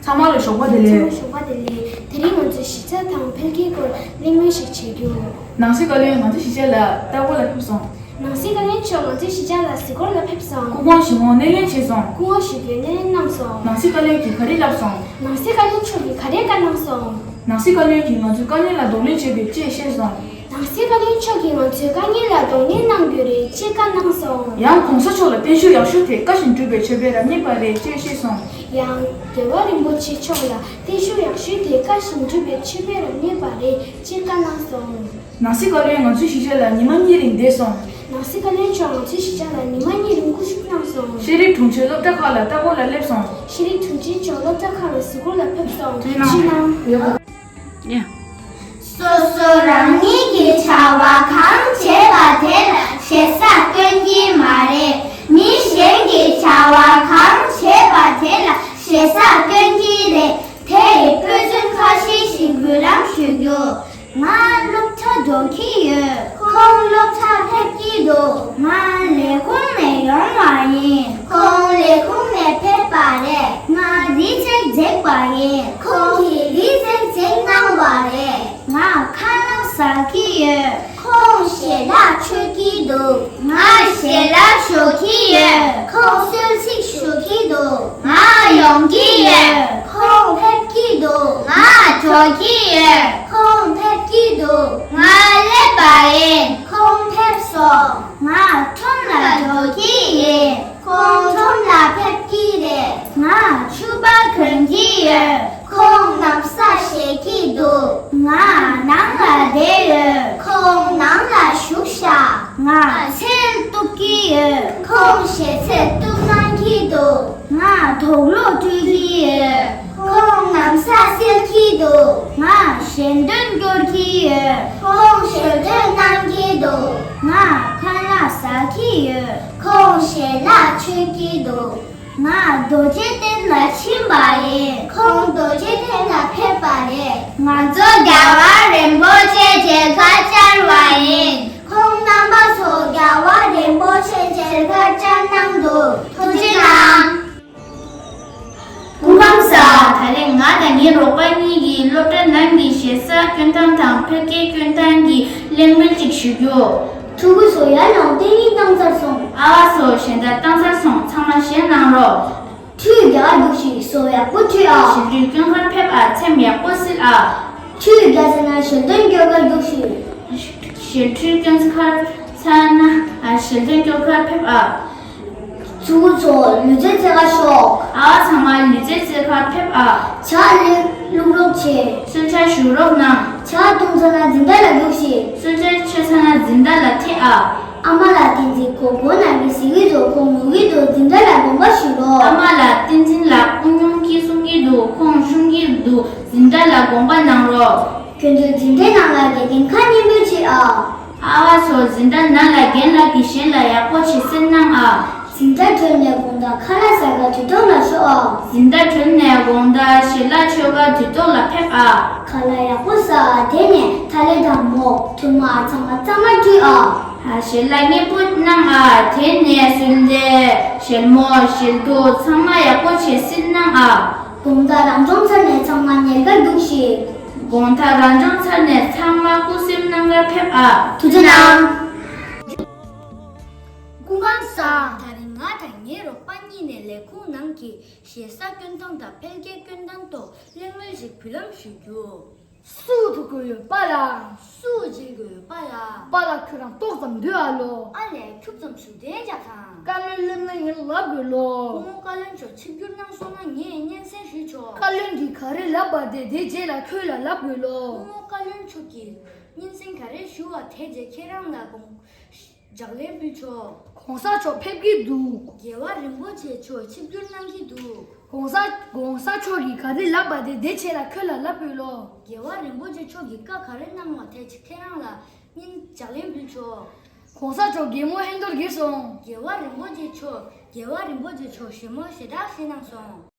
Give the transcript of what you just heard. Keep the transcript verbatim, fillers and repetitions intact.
ཚང་མ་ལ་ཞོགས་པ་བདེ་ལེགས། ཞོགས་པ་བདེ་ལེགས། དེ་རིང་ང་ཚོས་གཞིས་ཆགས་དང་འཕེལ་རྒྱས་སྐོར་གླེང་མོལ་ཞིག་བྱེད་རྒྱུ། ནང་སྲིད་བཀའ་བློན་ང་ཚོའི་གཞིས་ཆགས་ལ་ལྟ་སྐོར་ལ་ཕེབས་སོང་། ནང་སྲིད་བཀའ་བློན་མཆོག་ང་ཚོའི་གཞིས་ཆགས་ལ་གཟིགས་སྐོར་ལ་ཕེབས་སོང་། སྐུ་ཁོང་ཞི་མོ་སྣེ་ལེན་བྱས་སོང་། སྐུ་ཁོང་ཞི་མོ་སྣེ་ལེན་གནང་སོང་། ནང་སྲིད་བཀའ་བློན་གྱིས་ག་རེ་ལབ་སོང་། ནང་སྲིད་བཀའ་བློན་མཆོག་གིས་ག་རེ་བཀའ་གནང་སོང་། ནང་སྲིད་བཀའ་བློན་གྱིས་ང་ཚོའི་དཀའ་ངལ་ལ་གདོང་ལེན་བྱེད་དགོས་ཅེས་བཤད་སོང་། ནང་སྲིད་བཀའ་བློན་མཆོག་གིས་ང་ཚོའི་དཀའ་ངལ་ལ་གདོང་ལེན་གནང་དགོས་རེད་ཅེས་བཀའ་གནང་སོང་། ཡང་གོང་ས་མཆོག་ལ་བརྟན་བཞུགས་ཡག་ཤོས་དེ་བཀའ་བཞིན་སྒྲུབ་པའི་མཆོད་པའི་རབ་གནས་པ་རེད་ཅེས་བཤད་སོང་། ཡང་རྒྱལ་བ་རིན་པོ་ཆེ་མཆོག་ལ་བརྟན་བཞུགས་ཡག་ཤོས་དེ་བཀའ་བཞིན་སྒྲུབ་པའི་མཆོད་པའི་རབ་གནས་པ་རེད་ཅེས་བཀའ་གནང་སོང་། ནང་སྲིད་བཀའ་བློན་ང་ཚོའི་གཞིས་ཆགས་ལ་ཉི་མ་གཉིས་རིང་བསྡད་སོང་། ནང་སྲིད་བཀའ་བློན་མཆོག་ང་ཚོའི་གཞིས་ཆགས་ལ་ཉི་མ་གཉིས་རིང་སྐུ་བཞུགས་གནང་སོང་། ཤེས་རིག་དྲུང་ཆེ་སློབ་གྲྭ་ཁག་ལ་ལྟ་སྐོར་ལ་སླེབས་སོང་། ཤེས་རིག་དྲུང་ཆེ་མཆོག་སློབ་གྲྭ་ཁག་ལ་གཟིགས་སྐོར་ལ་ཕེབས་སོང་། ཐུགས་རྗེ་གནང་། ཡ། སོ་སོ་རང་ཉིད་ཀྱི་བྱ་བ་གང་བྱེད་པ་དེ་ལ་ཞེ་ས་སྐྱོན་གྱི་མ་རེད། མི་གཞན་གྱི་བྱ་བ་གང་བྱེད་པ་དེ་ལ་ཞེ་ས་སྐྱོན་གྱི་རེད། དེ་ཡི་དཔེ་མཚོན་ཁ་ཤས་ཤིག་འབུལ་ལམ་ཞུ་རྒྱུ། ང་སློབ་གྲྭ་འགྲོ་གི་ཡོད། ཁོང་སློབ་གྲྭ་ཕེབས་ཀྱི་འདུག་ང་ལས་ཁུངས་ནས་ཡོང་བ་ཡིན། ཁོང་ལས་ཁུངས་ནས་ཕེབས་པ་རེད། ང་རི་འཛེག་འཛེགས་པ་ཡིན། ཁོང་གིས་རི་འཛེག་འཛེགས་གནང་བ་རེད། ང་ཁ་ལག་ཟ་གི་ཡོད། ཁོང་ཞལ་ལག་མཆོད་ཀྱི་འདུག་ང་ཞལ་ལག་ཞོག་གི་ཡོད། ཁོང་གསོལ་ཚིགས་ཞུ་གི་འདུག་ང་ཡོང་གི་ཡོད། ཁོང་ཕེབས་ཀྱི་འདུག་ང་འགྲོ་གི་ཡོད། ཁོང་ཕེབས་ཀྱི་འདུག་ང་སླེབས་པ་ཡིན། ཁོང་ཕེབས་སོང་། ང་ཁྲོམ་ལ་འགྲོ་གི་ཡིན། ཁོང་ཁྲོམ་ལ་ཕེབས་ཀྱི་རེད། ང་ཕྱུ་པ་གོན་གྱི་ཡོད། ཁོང་ན་བཟའ་བཞེས་ཀྱི་འདུག་ང་ནང་ལ་བསྡད་ཡོད། ཁོང་ནང་ལ་བཞུགས་ཤག་ང་ཚལ་གཏུབ་ཀྱི་ཡོད། ཁོང་ཞལ་ཚལ་གཏུབ་གནང་གི་འདུག་ང་དུག་ལོག་སྤྲོད་ཀྱི་ཡོད། ཁོང་ན་བཟའ་སེལ་གྱི་འདུག་ང་ཞལ་འདོན་སྐྱོར་གྱི་ཡོད། ཁོང་ཞལ་འདོན་གནང་གི་འདུག་ང་ཁ་ལག་ཟ་གི་ཡོད། ཁོང་ཞལ་ལག་མཆོད་ཀྱི་འདུག་ང་རྡོ་རྗེ་གདན་ལ་ཕྱིན་པ་ཡིན། ཁོང་རྡོ་རྗེ་གདན་ལ་ཕེབས་པ་རེད། ང་ཚོ་རྒྱལ་བ་རིན་པོ་ཆེ་མཇལ་ཁ་བཅར་བ་ཡིན། ཁོང་རྣམ་པ་ཚོ་རྒྱལ་བ་རིན་པོ་ཆེ་མཇལ་ཁ་བཅར་གནང་འདུག་ཐུགས་རྗེ་གནང་། སྐུ་ཁམས་བཟང་། ད་རེས་ང་དང་ངའི་རོགས་པ་གཉིས་ཀྱིས་སློབ་གྲྭ་ནང་གི་ཞེ་ས་སྐྱོན་སྟངས་དང་འཕེལ་རྒྱས་སྐྱོན་སྟངས་ཀྱི་གླེང་མོལ་ཅིག་ཞུ་རྒྱུ། ཕྲུ་གུ་ཚོ་ཡར་ལངས། ཏིང་ངེ་འཛིན་བཏང་ཚར་སོང་། ཨ་བ་ཚོ་ཞལ་འདར་བཏང་ཚར་སོང་། ཚང་མ་ཞལ་གནང་རོགས། ཁྲུས་རྒྱག་ག་འདུག་ཤིག་བཟོ་ཡག་པོ་ཁྲུས་ཨ། ཞལ་ཁྲུས་སྐྱོན་ཁར་ཕེབས་ཨ། ཚེམས་ཡག་པོ་བསིལ་ཨ། ཁྲུས་རྒྱག་ཚར་ན་ཞལ་འདོན་སྐྱོར་ག་འདུག་ཤིག་ཞལ་ཁྲུས་སྐྱོན་ཁར་ཚར་ན་ཨ། ཞལ་འདོན་སྐྱོར་ཁར་ཕེབས་ཨ། ཕྲུ་གུ་ཚོ་ལུས་རྩལ་རྩེད་གར་ཤོག་ཨ་བ་ཚང་མ་ལུས་རྩལ་རྩེད་གར་ཕེབས་ཨ། ཇ་བླུགས་རོགས་བྱེད། གསོལ་ཇ་ཞུ་རོགས་གནང་། ཇ་བཏུང་ཚར་ན་འཛིན་གྲྭ་ལ་རྒྱུགས་ཤིག་གསོལ་ཇ་མཆོད་ཚར་ན་འཛིན་གྲྭ་ལ་ཐད་ཨ། ཨ་མ་ལགས་བསྟན་འཛིན། གོ་བོ་ནང་གི་གཟིགས་ཀྱི་འདུག་ཁོང་ངུ་གི་འདུག་འཛིན་གྲྭ་ལ་དགོངས་པ་ཞུ་རོགས། ཨ་མ་ལགས་བསྟན་འཛིན་ལགས་དབུ་སྙུང་གིས་གསུང་གི་འདུག་ཁོང་བཤུམ་གྱི་འདུག་འཛིན་གྲྭ་ལ་དགོངས་པ་གནང་རོགས། ཁྱོད་ཚོའི་འཛིན་གྲྭའི་ནང་ལ་དགེ་རྒན་ཁ་སྙན་པོ་བྱེད་ཨ། ཨ་བ་ཚོ་འཛིན་གྲྭ་ནང་ལ་རྒན་ལགས་ཀྱིས་གཞན་ལ་ཡག་པོ་བྱེད་ཟེར་གནང་ཨ། འཛིན་གྲྭ་གྲོལ་ནས་དགོང་དག་ཁ་ལག་ཟ་གར་དུས་ཐོག་ལ་ཤོག་ཨ། འཛིན་གྲྭ་གྲོལ་ནས་དགོང་དག་ཞལ་ལག་མཆོད་གར་དུས་ཐོག་ལ་ཕེབས་ཨ། ཁ་ལག་ཡག་པོ་ཟ། དེ་ནས་ཐ་ལེ་དང་མོག་ཐུར་མ་ཚང་མ་གཙང་མ་བཀྲུས་ཨ། ཨ། ཞལ་ལག་མཉེས་པོ་གནང་ཨ། དེ་ནས་གསོལ་ལྡེ་ཞལ་མོ་ཞལ་ཐུག་ཚང་མ་ཡག་པོ་བྱས་བསིལ་གནང་ཨ། དགོང་དག་རང་སྦྱོང་ཚར་ནས་ཚང་མ་ཉལ་གར་འདུག་ཤིག་དགོང་དག་རང་སྦྱོང་ཚར་ནས་ཚང་མ་སྐུ་གཟིམ་གནང་གར་ཕེབས་ཨ། ཐུགས་རྗེ་གནང་། སྐུ་ཁམས་བཟང་། ད་རིང་ང་དང་ངའི་རོགས་པ་གཉིས་ནས་ལས་ཁུངས་ནང་གི་ཞེ་ས་སྐྱོན་སྟངས་དང་འཕེལ་རྒྱས་སྐྱོན་སྟངས་ཐོག་གླེང་མོལ་ཞིག་འབུལ་ལམ་ཞུ་རྒྱུ། སུ་འགྲོ་དགོས་ཡོད་པཱ་ལགས། སུ་འཇལ་དགོས་ཡོད་པཱ་ལགས། པཱ་ལགས་ཁྱོད་རང་ཏོག་ཙམ་སྡོད་ཨ་ལོ། ཨ་ལས། ཁྱུག་ཙམ་ཞུ་དོན་རྒྱག་དང་། བཀའ་བློན་སླེབས་ན་ངས་ལབ་དགོས་ལོ། སྐུ་ངོ་བཀའ་བློན་མཆོག་ཆིབས་བསྒྱུར་གནང་སོང་ན་ངས་སྙན་སེང་ཞུས་ཆོག་བཀའ་བློན་གྱིས་ག་རེ་ལབ་པ་དེ་དེའི་རྗེས་ལ་ཁྱོད་ལ་ལབ་དགོས་ལོ། སྐུ་ངོ་བཀའ་བློན་མཆོག་གིས་སྙན་སེང་ག་རེ་ཞུ་བ་དེའི་རྗེས་ཁྱེད་རང་ལ་དགོངས། ལྗགས་ལན་ཕུལ་ཆོག་གོང་ས་མཆོག་ཕེབས་ཀྱི་འདུག་རྒྱལ་བ་རིན་པོ་ཆེ་མཆོག་ཆིབས་བསྒྱུར་གནང་གི་འདུག་གོང་ས་གོང་ས་མཆོག་གིས་ག་རེ་ལབ་པ་དེ་དེ་ཆེད་ལ་ཁྱོད་ལ་ལབ་དགོས་ལོ། རྒྱལ་བ་རིན་པོ་ཆེ་མཆོག་གིས་བཀའ་ག་རེ་གནང་བ་དེ་ཁྱེད་རང་ལ་སྙིང་ལྗགས་ལན་ཕུལ་ཆོག་གོང་ས་མཆོག་རྒན་མོ་ཧན་ཐོར་གྱིས་སོང་། རྒྱལ་བ་རིན་པོ་ཆེ་མཆོག་རྒྱལ་བ་རིན་པོ་ཆེ་མཆོག་ཞལ་མོ་ཞེ་དྲག་བཞེས་གནང་སོང་།